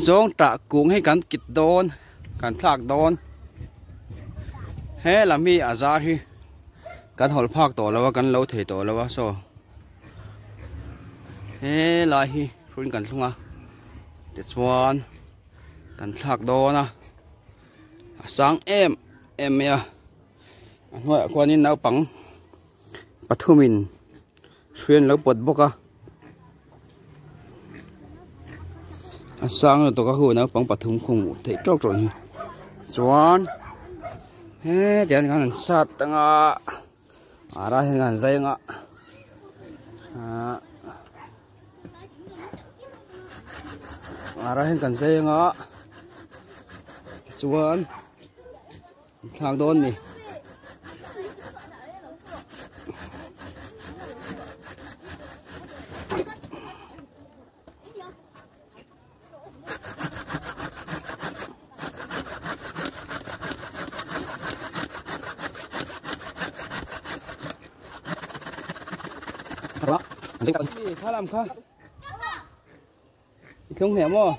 Zawngtah kung hi kan kit dawn kan thlak dawn he lam hi a zar hi kan hawlh phak tawh lo a kan lo thei tawh lo a saw he lai hi hruin kan thlung a tichuan kan thlak dawn a a sang em em mai a a hnuaiah khuanin naupang pathumin hrui an lo pawt bawk a a sang lutuk a hu naupang pathum khung theih tawk tawk hi chuan hetiang hian an sat anga ara hian an zai anga ah ara hian kan zai anga chuan thlak dawn ni. Kha làm kha Thlung hne maw?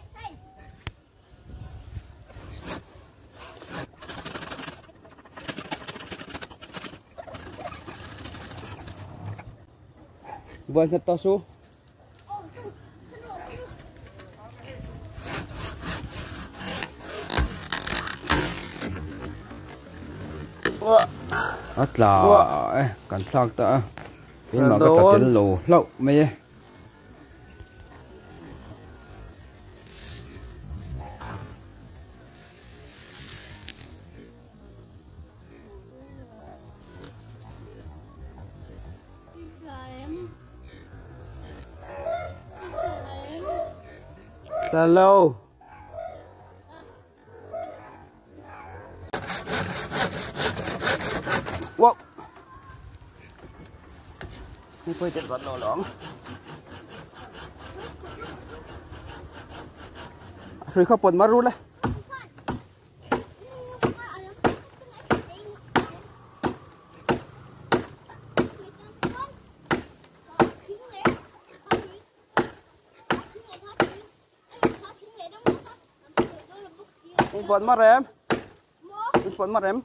Vườn thật to su. A tla e kan thlak ta a keimah ka tla tel lo hlauh mai e. Tla lo. Wow. Ni pawh tel vat lo lo ang. Hrui kha pawt mar ru le. In pawt mar em? In pawt mar em?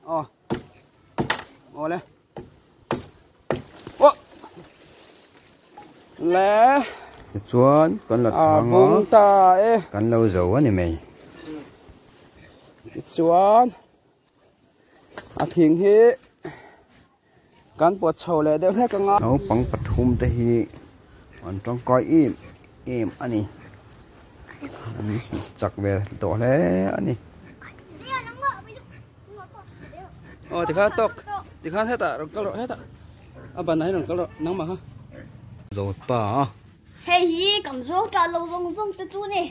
Aw. Aw le. Aw. Le. Tichuan kan la thlang a. Bung ta e. Kan lo zo a ni mai. Tichuan a thing hi Kan pawt chho leh deuh hlek anga. Naupang pathum te hi an tangkai em em a ni. An chak ve tawh hle a ni. Aw tikhan tawk tikhan hetah rawn kal rawh hetah a banah hian rawn kal rawh nangmah kha. Zo ta a. Hei hi kan zawng tah lo zawng zawng te chu ni.